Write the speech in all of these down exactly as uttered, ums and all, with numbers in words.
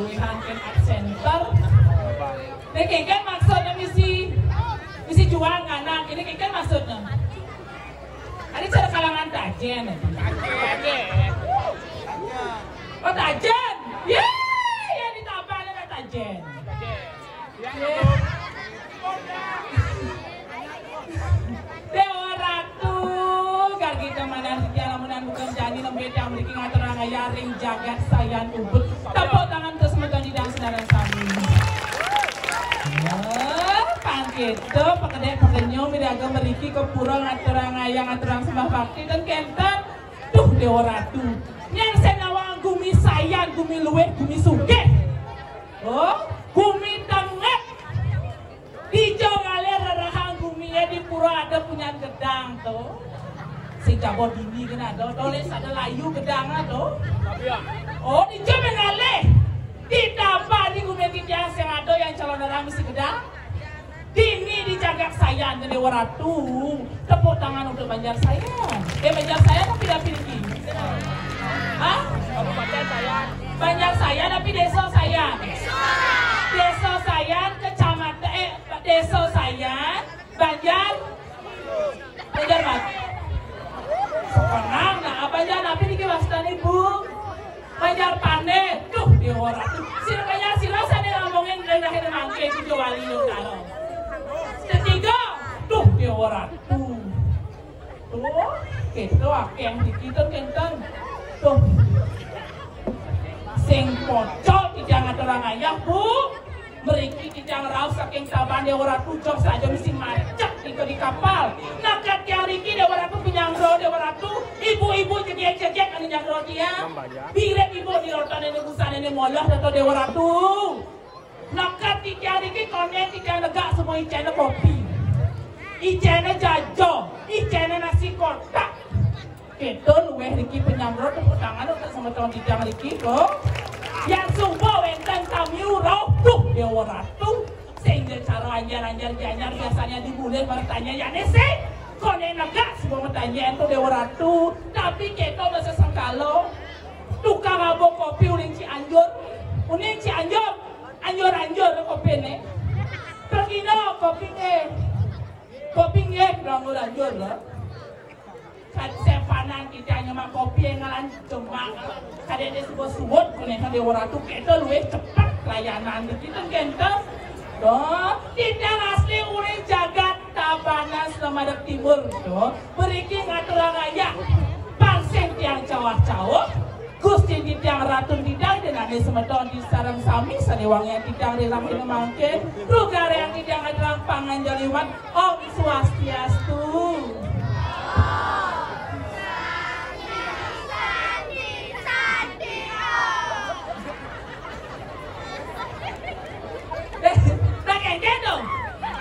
Luwihan kén absenter. Né kénkén maksudné misi, misi juang anak. Ini kénkén maksudné. Ada cara kalangan tajén. Oh, tajén. Yé, yang ditabal ada tajén. Yé. Déwa Ratu, gargi temanan titiang lamunan bukan jani nembé tiang mriki ngaturang ayah ring jagat Sayan Ubud. Tepuk tangan terus semeton di dan saudara sami. Ya, pang kéto, pakedék pakenyum iraga mriki ka pura ngaturang ayah, ngaturang sembah bakti, ten kénten. Duh, Déwa Ratu. Nyén sing nawang gumi Sayan, gumi luih, gumi sugih. Oh, gumi tenget. Dija ngalih rerehang guminé di pura ada punyan gedang to. Sing jaba dini kan ada, to lé sada layu gedang to. Oh, dija ngalih. Ditambah di gumi titiang sing ada yang calonarang misi gedang. Dini di jagat Sayan, Déwa Ratu. Tepuk tangan untuk Banjar Sayan. Eh, Banjar Sayan apa dapil iki? Hah? Kabupaten Sayan. Banjar Sayan apa Désa Sayan? Désa Sayan, kecamatan, eh, Désa Sayan, Banjar, Banjar Batu. Sepenang, nah, Banjar apa niki wastané, Bu? Banjar Pandé. Duh, Déwa Ratu. Sira Banjar sira sané ngomongin daerah ini mangké, Kuto Wali Yogyakarta. Ketiga, duh, Déwa Ratu. Tuh, kéto akéh niki ten kénten. Tuh. Sing pocol titiang ngaturang ayah, Bu. Mriki titiang rauh saking Tabanan Déwa Ratu, joh saja misi macet nika di kapal. Nakat tiang riki Déwa Ratu, penyanggra Déwa Ratu, ibu-ibu jegég-jegég ané nyanggra tiang. Birit ibu di roton ané busan ané moloh dato Déwa Ratu. Nakat titiang riki koné titiang negak semua icéné kopi. Icéné jaja, icéné nasi kotak. Kéto luwih riki penyanggra tepuk tangan untuk semeton titiang riki, kok. Yang suba wénten kami rauh, duh, Déwa Ratu. Sehingga cara anjar-anjar gianyar biasanya dimulih bertanya, ya, né sih. Koné negak suba matanya ento Déwa Ratu. Tapi kéto masa sengkala. Tukang aba kopi uling Cianjur. Uling Cianjur. Anjur-anjur kopiné. Pergina kopi nggih. Kopi nggih, anjur-anjur lho. Kan sepanan kita nyemak kopi yang ngalan demak. Kadéné suba suud, koné kan Déwa Ratu kéto luwih cepet layanan kita kénten. Tuh, titiang asli uling jagat Tabanan Slamadeg Timur. Tuh, mriki ngaturang ayah. Pang sing tiang cawah-cawuh. Gusti titiang, Ratun titiang, déning semeton di sareng sami sané wangian titiang ring rahina mangkin, lugrayang titiang ngaturang panganjali umat. Om Swastiastu. Nah, kénkén dong.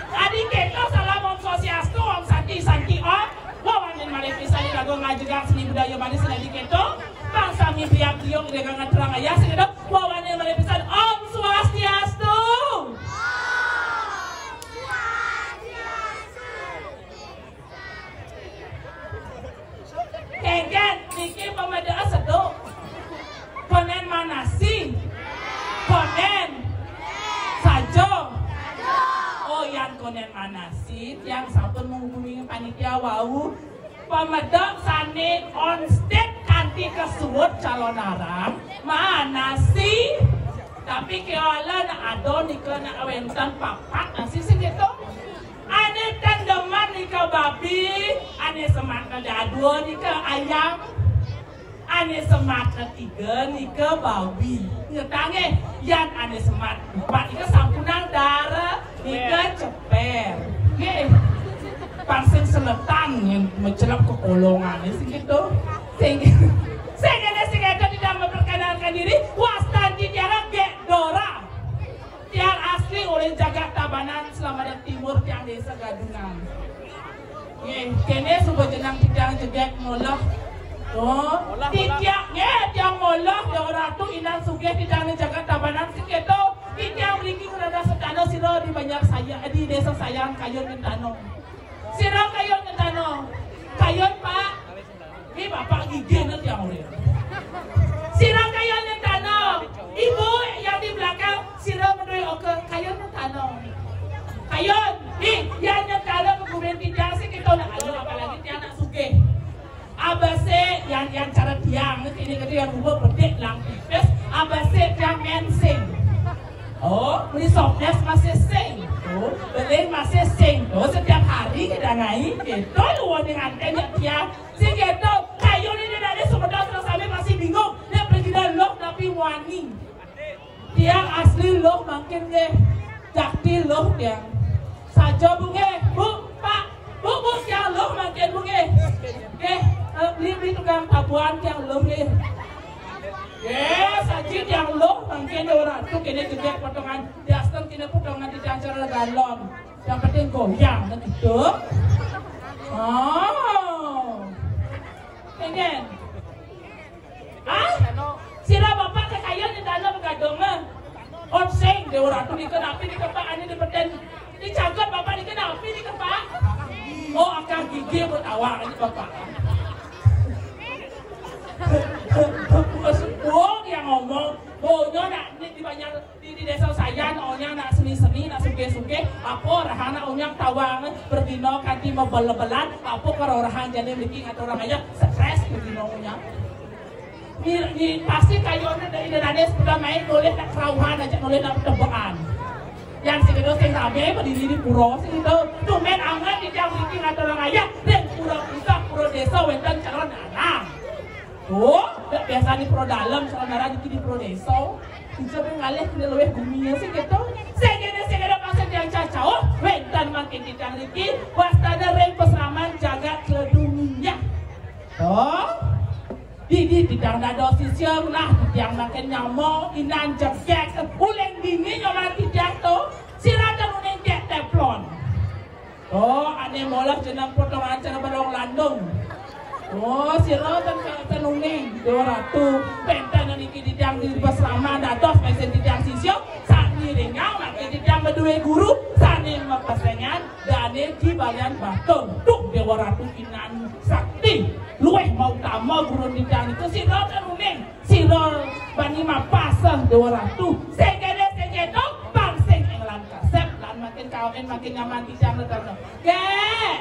Adi kéto salam Om Swastiastu, Om Santi, Santi Om. Wawanin malih pisan iraga ngajegang seni budaya manis adi kéto. Pang sami biak biung iraga ngaturang ayah sing kéto. Wawanin malih pisan Om Swastiastu. Kénkén niki pamedaan seduk. Kondén manasi. Kondén saja. Oh, yan kondén manasi, tiang sampun menghubungi panitia wau. Pamedek sané on stage kanti kasuud calonarang manasi. Tapi kéwala nak ada nika nak wénten papat nasi sing kéto. Ané ten demen nika babi, ané sematné dadua nika ayam, ané sematné tiga nika babi. Ngetang nggih, yan ané semat empat nika sampunang dara nika ceper. Nggih. Pang sing seletan yang mencelep ke kolongan sing kéto. Sing sing kéné sing kéto tidak memperkenalkan diri, wastan titiang Gék Dora. Tiang asli uling jagat Tabanan, Slamadeg Timur, tiang Désa Gadungan. Nggih, kéné suba jeneng titiang jegég moloh. Oh, titiang, nggih, tiang moloh, Déwa Ratu, Inang Sugih, titiang di jagat Tabanan sing kéto. Titiang mriki ngradah setana sira di Banjar Saya, di Désa Sayan, kayun Ngentana. Sira kayun Ngentana. Kayun, Pak. Ini bapak gigih nanti yang mulia. Sira kayun Ngentana. Ibu yang di Yang cara tiang, ini kata yang rupa bedik lang pipis, abah sik tiang main sing. Oh, beli softness masih sing. Oh, beli masih sing. Oh, setiap hari kita ngai, gitu, lu warning antennya tiang. Si gitu, kayu ini dari semedang terus sampai masih bingung. Dia pergi dan loh, tapi wani. Tiang asli loh mangkin nggih. Jakti loh tiang. Saja Bu nggih. Bu, Pak, Bu, Bu, tiang loh mangkin Bu nggih. Nggih, eh, beli, beli tukang tabuan tiang loh nggih. Nggih, saji tiang loh mangkin ora tuh kene gedhe potongan daster kene potongan di acara galon. Yang penting goyang gitu. Oh. Pengen. Ah, sira bapak kekayaan di tanah begadong mah. Ot sing Dewa Ratu di kenapi di kepak ane di peten. Di cagot bapak di kenapi di kepak. Oh, akang gigi buat awak ini bapak. Bukan semua yang ngomong. Bonya nak ini di banyak di, di desa saya, nak onyang nak seni-seni, nak suke-suke, apa rahana onyang tawang, pergino kanti mebel-belan, apa karo rahan jane mriki ngatur orang aja, stres pergino onyang. Ni, ni pasti kayone dari Indonesia sudah main boleh nak kerauhan aja, boleh nak tebakan. Yang si kedo sing rame berdiri di pura sing itu, tumen anget di jam mriki ngatur orang aja, dan pura pusat, pura desa, wenten calon anak. Oh, dak biasa di pura dalam, saudara di kiri pura desa. Bisa ngalih kena luwih guminya sih gitu. Segede segede pasal yang cacau, wenten makin kita riki, wastada ring peseraman jagat kedunia. Tuh. Di di bidang dado sisir lah, yang makin nyamo, inan jegek, uling dini nyoman tidak tuh, sirata uning kek teflon. Oh, ane molah jeneng potongan cara balong landung. Oh, sira ten ten uning, Dewa Ratu. Penten niki didang di basrama dados pesen didang sisya, sani ringang lagi didang beduwe guru, sani mepesengan dane di balian batur. Duh, Dewa Ratu inan sakti. Luweh mau utama guru didang itu sira ten uning. Sira bani mapasah Dewa Ratu. Segede segedo, bang sing ing lan kasep, lan makin kawin makin nyaman di jam redono. Gek.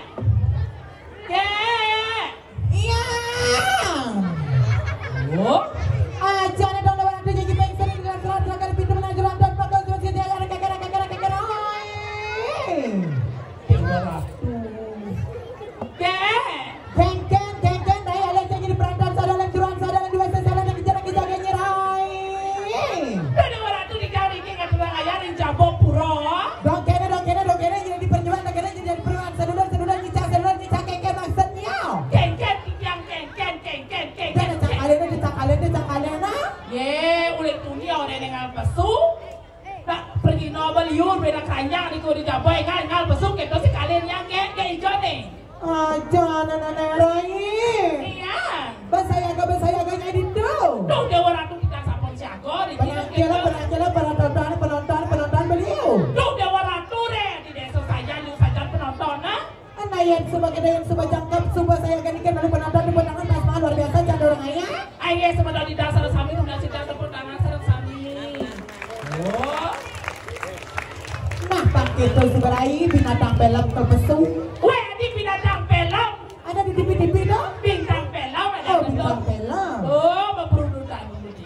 Gek. Iya. Oh. Aja ada dong Dewa Ratu jadi pensiun di dalam serat serat pintu menang jelantan bakal suci dia ada kakara kakara kakara. Dewa Ratu. Gek. Kengken, kengken, rai alih sing jadi penonton, saudara, juruan, saudara, dua, saudara, kejar, kejar, kejar, rai. Dene ora tuh dicari, ki ngatur ayah ning jabok pura. Dong kene, dong kene, dong kene, jadi perjuangan, dong kene, jadi perjuangan, sedulur, sedulur, nyicak, sedulur, nyicak, kengken, maksudnya. Kengken, tiang, kengken, kengken, kengken. Dene cak alena, dicak alena, dicak alena. Ye, uling tuni ora ning pesu. Nak pergi nobel liur beda keranjang di kuri jabai ngal ngal besuk gitu sih kalian yang kayak kayak hijau nih. Aja anak-anak rai. Iya. Besayaga besayaga jadi tuh. Tuh Dewa Ratu kita sapon siaga di Penangkila penangkila para tonton penonton penonton beliau. Tuh Dewa Ratu deh di desa saya lu saja penonton nah. Nah, yang suba kita yang suba jangkep suba saya gantikan lalu penonton di penangan tas luar biasa jangan orang ayah. Aye sebentar di dasar sami, udah sida tepuk tangan sareng sami. Oh. Nah, tak itu seberai binatang film terpesong. Weh, di binatang film. Ada di T V T V dong. Bintang film ada. Oh, bintang film. Oh, beperudutan ini.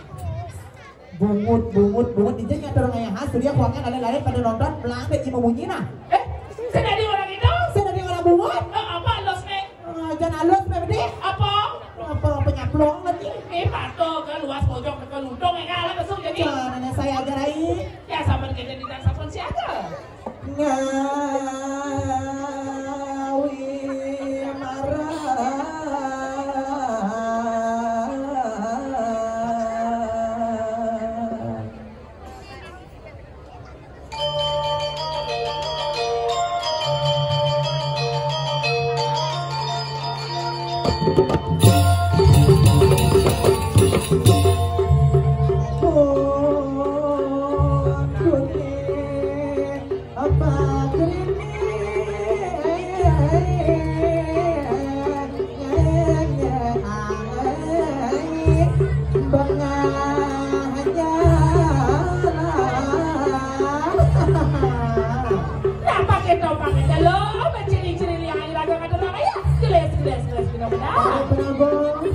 Bungut, bungut, bungut. Ijanya turun ayah khas, dia kuangan ada lain pada nonton, melambe cuma bunyi nah. Eh, sedari orang itu? Sedari orang bungut. Eh, apa los me? Ah, jangan halus, Bebe. Apa? Apa penyaplong lagi? Eh, pato ke luas pojok ke lutung ya kalah besok jadi. Jangan saya aja rai. Ya sabar kita di dasar pun siaga. Ngawi marah. Napa kita pakai dalam menciri-ciri liang air agak ada raya. Jelas, jelas, jelas, benar-benar. Penabung.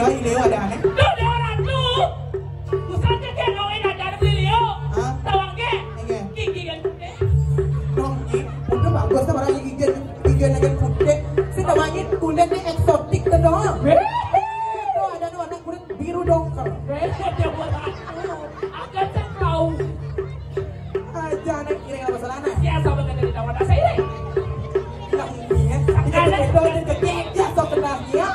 Ini ada aneh. Duh, Déwa Ratu. Buset, ké gendongin aja beli Leo. Hah? Tawang gé. Iya. Gigi kan gedé. Dong, ini udah bagus sama orang gigi, gigi lagi putih. Si tawangin kulitnya eksotik tuh dong. Wéh. Tuh ada tuh anak kulit biru dongker. Wéh, Déwa Ratu. Akan saya tahu. Aja anak kira yang masalah anak. Ya, sama kata di tawa nasa ini. Nah, iya. Ini ada. Kita udah gede, ya, sok kenal dia.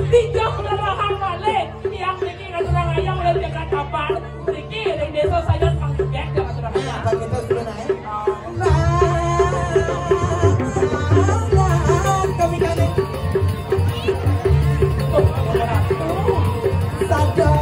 Tiga kelelahan balik. Yang bikin aturan ayam udah jaga tapan. Bikin yang desa saya pang juga jaga aturan ayam. Nah, apa kita sudah naik? Nah, kami kami. Tuh, Déwa Ratu. Sadar.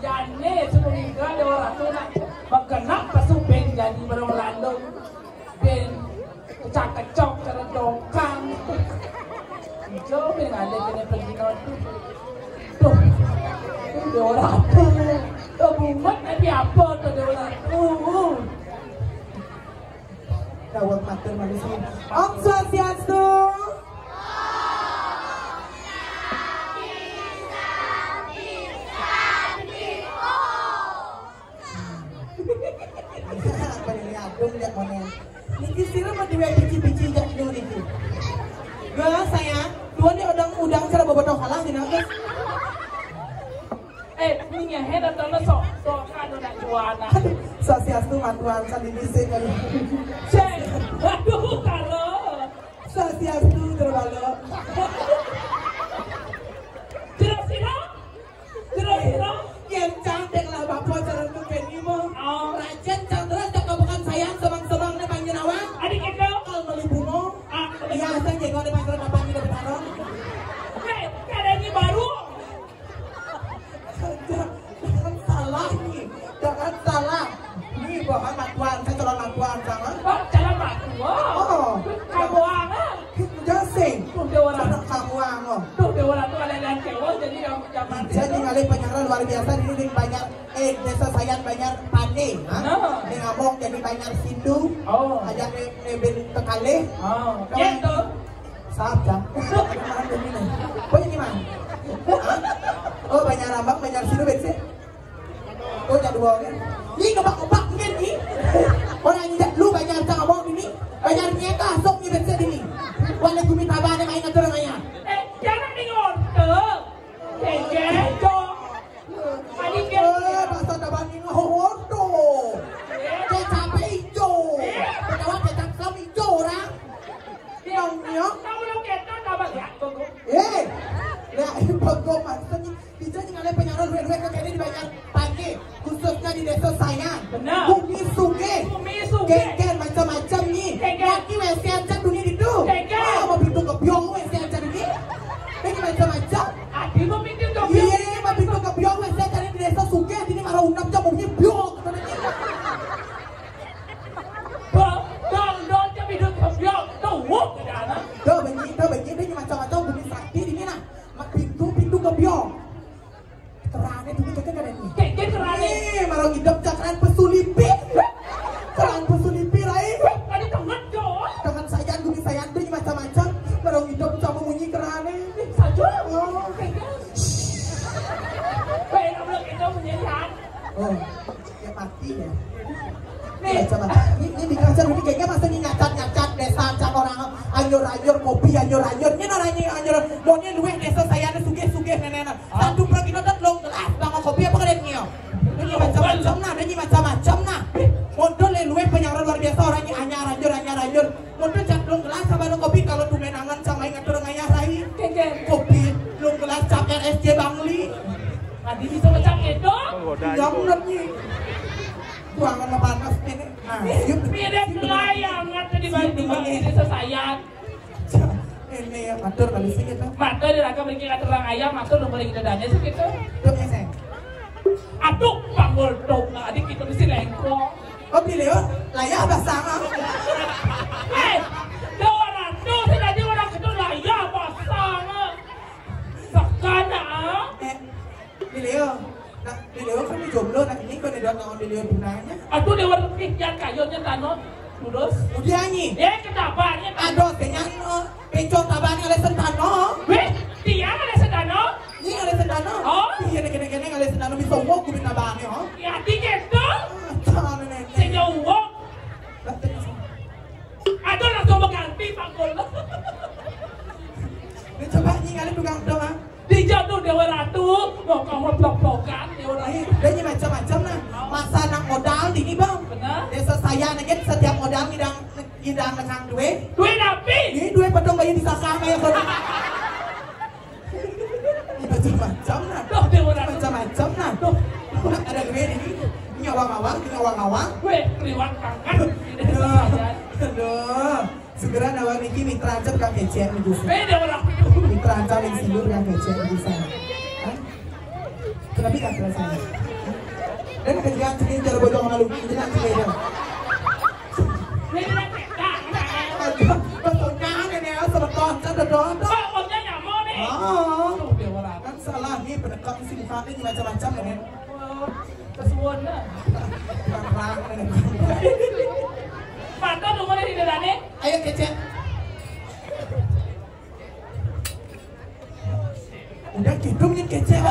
Jane suku mingga Déwa Ratu nak begenap pesu ben jadi barang Lando. Ben kecak-kecok cara dongkang. Ijo ben ada kena pergi nonton. Tuh, Déwa Ratu. Tuh bungut tapi apa tuh Déwa Ratu? Dawet matur manusia. Om Swastiastu. Apa ini adung jak monél. Niki sira mah duwe biji-biji jak dulu niki. Gue sayang, dua nih udang-udang cara bobotoh kalah gini, Gus. Eh, ini head atau lo sok, sok kan udah juana. Swastiastu matuan sandi dhisik kali. Cek, aduh, karo. Swastiastu, Jero Balo. Jero sira? Jero sira? Yen cantik lah bapak jalan ke Benimo. Oh. Rajen cantik tak kabukan sayang semang-semang nih panggil awak. Adik itu? Kalau beli bungo. Ah, iya, saya jago di pasar kapan di depan. Hei, ada ini baru. Jangan salah nih, jangan salah. Nih, bahan matuan, saya calon matuan, jangan. Oh, calon matuan? Oh. Kamu apa? Kita sing. Tuh, Déwa Ratu. Anak kamu, oh. Tuh, Déwa Ratu, ada lihat cewek, jadi kamu zaman. Jadi ngalih penyiaran luar biasa, ini nih banyak, eh, desa Sayan banyak pané, ha? Nah. Ini ngomong jadi banyak sindu. Oh. Ada nih, nih, ben tekalih. Oh. Kamu gitu. Saab, Jang. Ada malam begini. Kok ini, Mang? Hah? Oh, banyak rambang, banyak siru, bensé. Oh, jadwalnya. Ini ngebak-ngebak mungkin, nih. Orang injak lu banyak rambang mau ini. Banyak nyeta, sok nih, bensé, ini. Wala gumi tabane main atur namanya. Eh, jangan dengar. Tuh. Jejejo. Tadi dia. Eh, bahasa tabane ngohoto. Kecap hijau. Ketawa kecap sama hijau, orang. Dia. Nongnya. Tahu lo keton apa ya, Gogo? Eh, nah, Oh, maksudnya, bisa nih ngalih penyaran luwih-luwih ke kene di Banjar Panggi, khususnya di desa Sayan. Benar. Bumi sugih. Bumi sugih. Kengken macam-macam nih. Kengken. Niki W C aja dunia itu. Kengken. Oh, mau pintu kebyong W C aja dunia. Ini macam-macam. Adi mau pintu kebyong. Iya, mau pintu kebyong W C aja di desa sugih. Ini malah unam jam bumi byong. Dong, dong, dong, jam pintu kebyong. Tuh, wuk, ke dalam. Tuh, benci, tuh, benci, ini macam-macam bumi sakti ini nah. Pintu-pintu kebyong. Kerane dulu kita kan ini. Kengken kerane. Eh, marang idep cakran pesulipi. Cakran pesulipi, Rai. Tadi tenget, Jo. Dengan saya, gumi saya, ada macam-macam. Marang idep sama munyi kerane. Saja. Oh. Kengken. Baik, kamu lagi tahu menyanyi. Oh, ya mati ya. Nih, coba. Ini, ini di Kajar ini kayaknya masih nyacat-nyacat desa, cat orang anyur-anyur, kopi anyur-anyur. Ini orang ini anyur. Maunya luwih desa saya ada sugih-sugih nenek. Satu per kilo dan long gelas, bang kopi apa kalian nio? Ini macam-macam nah, ini macam-macam nah. Modal yang luwih penyaran luar biasa, orang ini anyar anyur, anyar anyur. Modal cat long gelas sama ada kopi kalau tumen angan sama ingat orang ayah lain. Kengken. Kopi long gelas cap R S C Bangli. Tadi bisa macam itu. Nyam nanti. Buangan panas ini. Nah, siap. Mirip layang atau dibanding di sesayan. Ini ya, matur kali sih kita. Matur di raga mriki katerang ayam, matur nomor ing dadane sih gitu. Tuh ya, saya. Aduh, panggul dong, nah, adik kita mesti lengko. Oh, pilih ya, layah basah. Eh, dua ratus, saya tadi orang itu layah basah. Sakana, ah. Eh, Mileo. Nah, Mileo kan di jomblo, nah ini kan udah tahun Mileo gunanya. Aduh, dewa lebih yang kayunya tanah. Terus? Udah nyi. Eh, ketabanya. Aduh, dengan uh, pencong tabanya oleh sentano. Weh, dia ada sentano. Ini oleh sentano. Oh. Iya, kene-kene oleh sentano bisa wong kuwi tabanya, oh. Ya, tiket tuh. Ah, calon nenek. Sejauh wong. Lah, terus. Aduh, langsung mengganti panggul. Ini coba nyi kali tukang dong, ah. Dijatuh Dewa Ratu, mau kamu blok-blokan Dewa Ratu. Eh, dan ini macam-macam nah. Masa anak modal ini bang. Benar. Desa saya nih setiap modal ngidang ngidang nekang duit. Duit api. Ini duit pedong kayu di sasah kayak bang. Ini macam-macam nah. Tuh Dewa Ratu. Macam-macam nah. Tuh. Ada duit ini. Ini awang-awang, ini awang-awang. Weh, liwat tangan. Ini desa saya. Aduh. Segera nawar niki mitra ancam kang kecen niki. Beda orang. Mitra ancam yang sindur kang kecen niki. Hah? Kenapa kan terasa? Dan kerjaan sini cara bojong malu ini kan beda. Beda beda. Aduh, betulnya ini ya sebetul kan betul. Kok punya nyamuk nih? Oh. Tuh dia orang kan salah nih pendekat isi mukanya macam-macam ini. Kesuwun dah. Terang-terang ini. Matur nuwun di dadane. Ayo kecek. Udah gitu nyen kecek.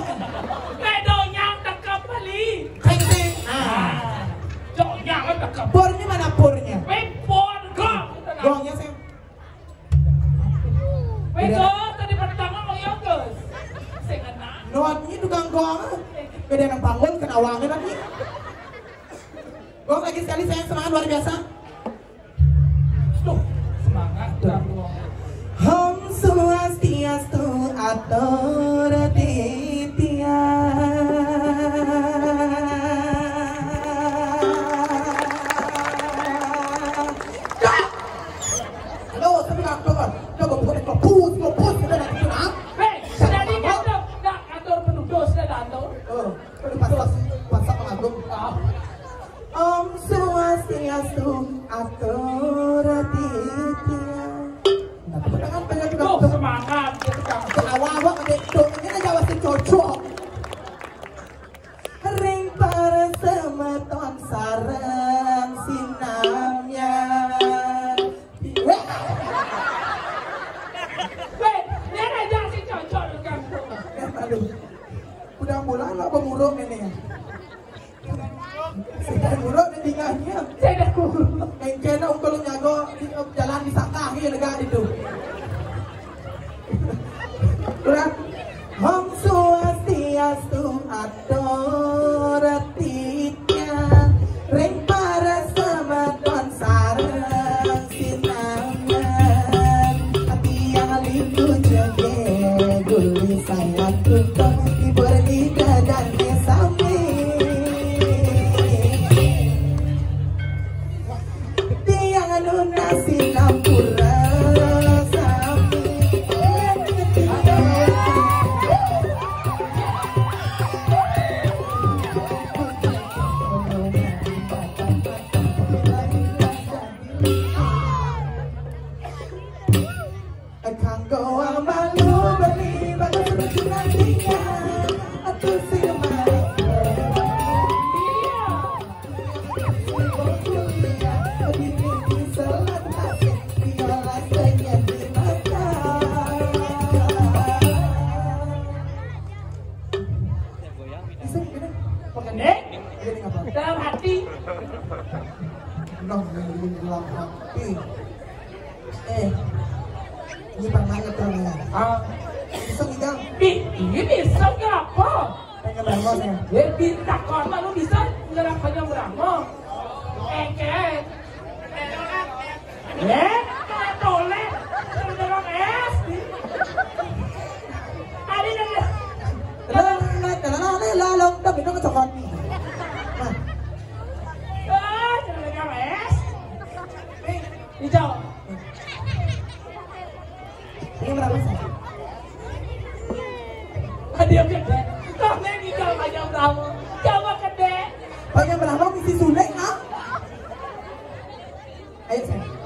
Pedonyang tekep beli. Kecek. Ah. Joknya tekep. Bornya mana bornya? Weh, bor gong. Gongnya saya. Weh, Gus, tadi pertama mau ya, Gus. Sing enak. Nuat ini tukang gong. Beda nang bangun kena wangi lagi. Gong lagi sekali saya semangat luar biasa. Tuh, semangat dah. Om Swastiastu, atur titiang. Halo, tapi nggak keluar. Coba buka di klepus, klepus, kita nggak gitu, nah. Hei, sudah dikata, nggak atur penuduh, sudah atur. Oh, udah pas, pas, pas sama lagu. Oh. Om Swastiastu, atur titiang. Nah, tepuk tangan, pengen juga. Tuh, semangat, dia tukang. Awal-awal ada itu, ini aja masih cocok. Ring para semeton sareng sinamyan. Weh, dia aja sih cocok dengan tuh. Aduh. Udah mulai lah pemurung ini. Sudah murung di tingkahnya. Sudah murung. Engkena ungkul nyago di jalan di Sakah ya negara itu. Kurang. Om Swastiastu, atur titiang, ring para semeton sareng sinamyan. Tiang lindu jege guli sayatu. Kanggo malu beli bagus nantinya. Atuh sing mari. Bisa gini? Pakai dek? Gini apa? Dalam hati. Nong, yang bikin dalam hati. Eh, ini pernah ngetrol ya? Ah, bisa tidak? Bi, ini bisa nggak apa? Pengen berapa saya? Ya, bintang korma lu bisa nggak apa yang berapa? Oke. Eh, kayak toleh, dorong es. Ada yang Lalong, tapi dong cokot. Nah. Ah, jangan dorong es. Hijau. Ini berapa saya? Ada yang gede. Kau yang hijau banyak berapa? Coba gede. Banyak berapa misi sulit, ah? Ayo, sayang.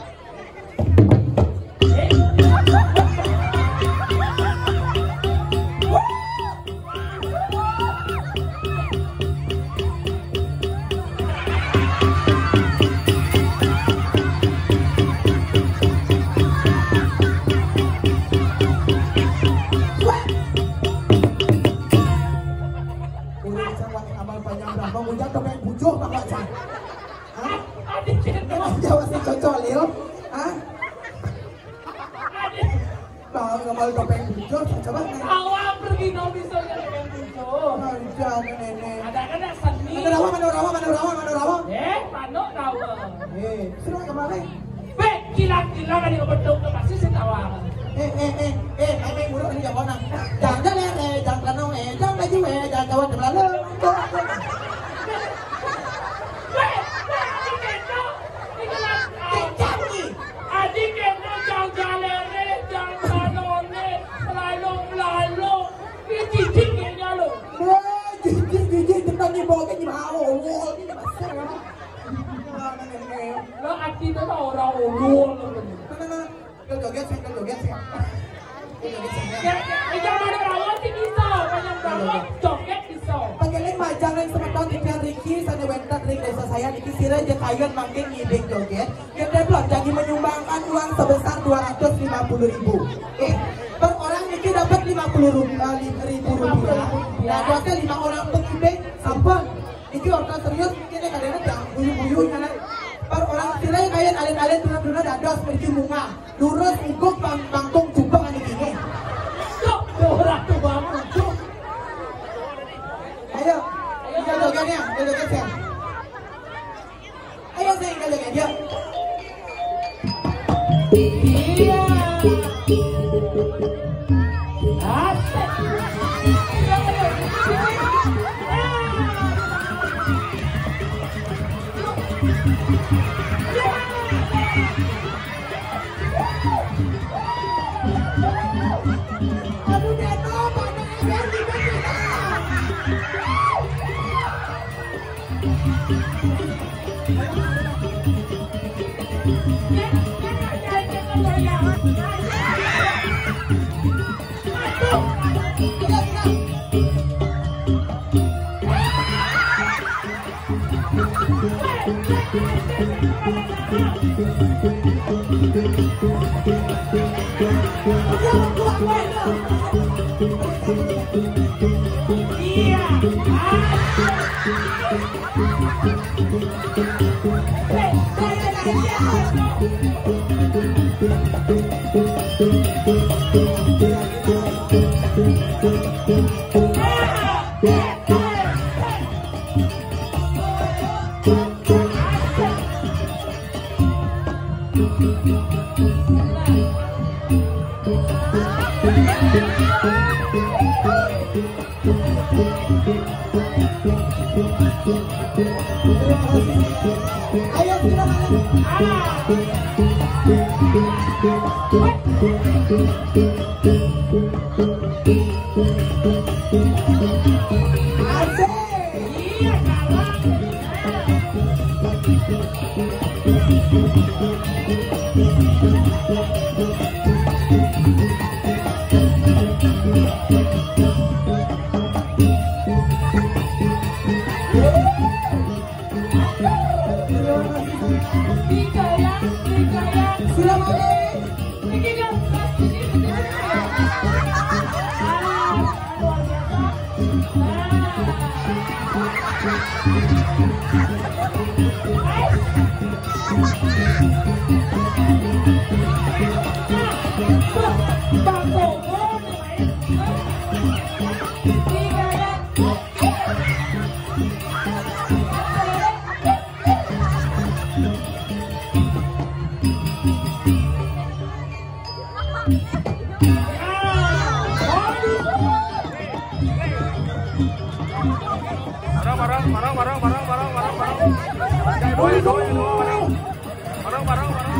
Udah, Cang, amal panjang berapa? Ngujak topeng bujuh, Pak Cang. Hah? Adik kita. Jawa sih cocok, Lil. Hah? Adik. Bang, nggak mau topeng bujur, coba nih. Awak pergi no bisa jadi topeng bujur. Aja, nenek. Ada kan seni. Mana rawa, mana rawa, mana rawa, mana rawa? Eh, mana rawa? Eh, suruh kemana? Bek, kilang-kilang ada beduk tuh pasti sih tawa. Eh, eh, eh, eh, main-main buruk ini jagoan. Jangan, jangan, eh, jangan kelano, eh, jangan baju, eh, jangan jawab, jangan lalu. Adi kena jang jalere, jang sanone, lalo-lalo. Dia jijik kayaknya lo. Wah, jijik, jijik, kita nih bawa kayak gimana? Oh, ini masuk ya. Lo Adi itu orang ulul. Mana, mana? Joget, saya joget, saya. Ya, ya, ya, jangan ada rawat sih bisa, banyak banget joget bisa. Panjenengan majeng ring semeton titiang riki sané wénten ring désa saya niki sira jekayon mangkin ngiding joget. Yén déplok janji menyumbangkan uang sebesar dua ratus lima puluh ribu. Eh, per orang niki dapat lima puluh ribu, eh, ribu rupiah. Nah, dosé lima orang pengiding sampun. Niki orta serius niki nek kadéna jangan guyu-guyu ngene. Per orang sira kaya alit-alit tuna-tuna dados mriki munggah. Lurus uguk bang bangkung jubah ane kene. Cuk, ora tuh bangkung, cuk. Ayo, kita joget ya, kita joget ya. Ayo, saya kita joget ya. Iya. Asik. Ayo, silakan. Asik. Iya, kalah. Barang, barang, barang, barang, barang, barang, barang, barang. Barang, barang, barang, barang. Barang, barang, barang.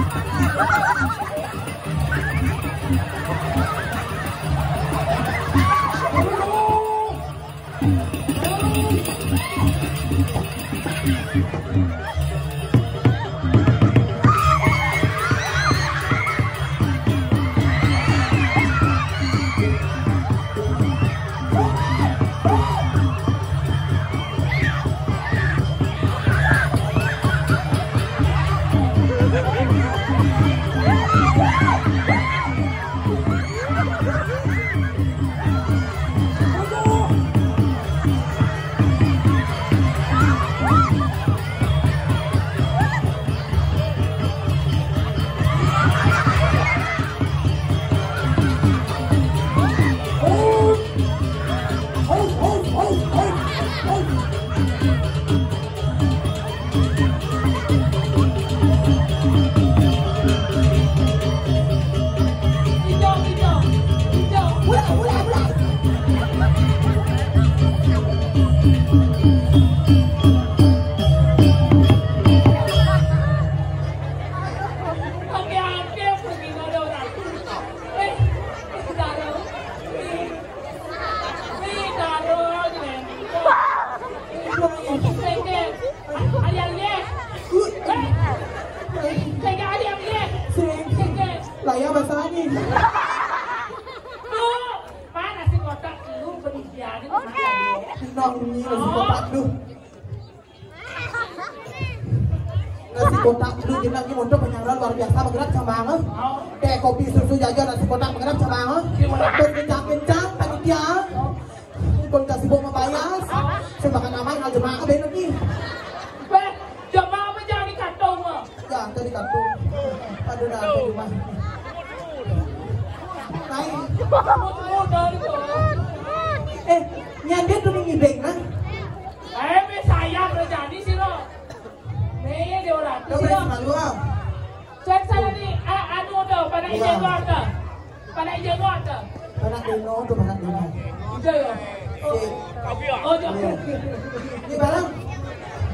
Lah ya bahasanya. Mana si kotak lu berisian itu? Nong ini si kotak lu. Nasi kotak lu jenang ini untuk penyaluran luar biasa bergerak sama banget. Teh kopi susu jajan nasi kotak bergerak sama banget. Terus kencang-kencang panitia. Kon kasih bawa bayas. Saya makan aman al jemaah bener nih. Beh, jemaah apa jangan dikantong mah. Ya, tadi kantong. Aduh, dah, aduh, mah. Naik. Muter-muter itu. Eh, nyender tuh nih ngibeng, nah. Eh, be saya kerja di sini. Nih, dia orang. Coba sih malu ah. Cek sana nih, ah, anu tuh, pada ijeng gua tuh. Pada ijeng gua tuh. Pada Dino tuh, pada Dino. Ijeng ya? Si. Oh, jauh. Iya. Ini barang.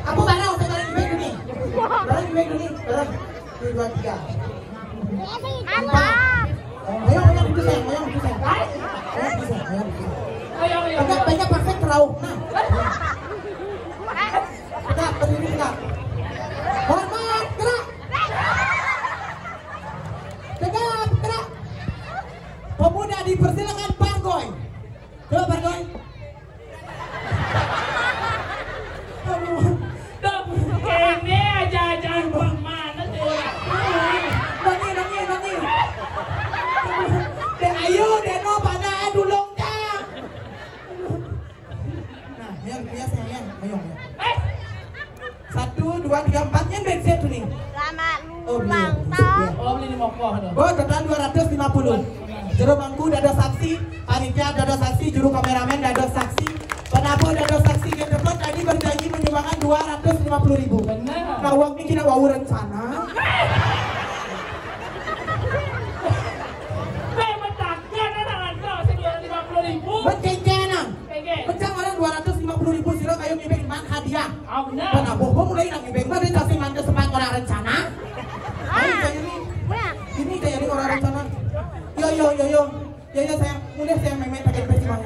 Aku barang, saya barang ngibeng nih. Barang ngibeng nih, barang. Ini dua, tiga. Empat. Ayo, ayo, itu sayang, ayo, itu sayang. Ayo, itu sayang, ayo, itu sayang. Ayo, ayo. Banyak, banyak praktek terau. Nah. Tegap, berdiri tegap. Hormat, gerak. Tegap, gerak. Pemuda dipersilakan Pargoy. Coba Pargoy. Aduh. Tuh, kene aja-aja bang mana tuh. Nangi, nangi, nangi. Aduh. Dek ayo, dek no, pada dulung dah. Nah, yang biasa yang, ayo. Eh. Satu, dua, tiga, empat, yang bensin tuh nih. Selamat Oh, beli. Ulang tahun. Oh, beli di Mokoh tuh. Oh, total dua ratus lima puluh. Juru mangku dado saksi, panitia dado saksi, juru kameramen dado saksi, penabuh dado saksi, yang dapat tadi berjanji menyumbangkan dua ratus lima puluh ribu. Benar. Nah, uang ini kita wau rencana. Eh, betakkan anak-anak, dua ratus lima puluh ribu. Becencenan. Pecah orang dua ratus lima puluh ribu sira kayu ngibeng man hadiah. Ah, benar. Mana bobo mulai nang ngibeng mah dia kasih mantu sempat orang rencana. Ayo, kayak ini. Ini kayak ini orang rencana. Yo, yo, yo, yo. Ya, ya, sayang. Mudah sayang, memet pakai peci mau.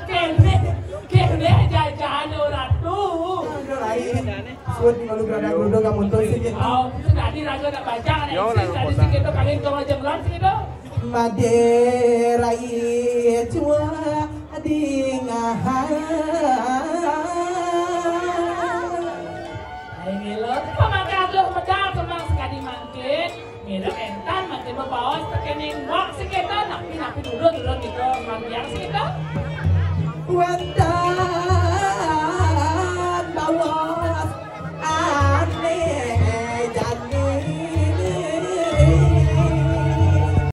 Kene, kene jajan orang tuh. Aduh, lain. Suat di malu geradak ludo gak muncul sih gitu. Oh, itu tadi raga nak baca, nak Yo, isi, lalu tadi kota. Sih gitu, kalian kau aja ngelar sih gitu. Madera icua di ngaha. Ayo ngelor, pamangkat lo medal kembang sekali mangkin. Ngira entan mangkin babaos tekening wak sih gitu, napi-napi dulu, dulu gitu, manggiang sih gitu. Wantah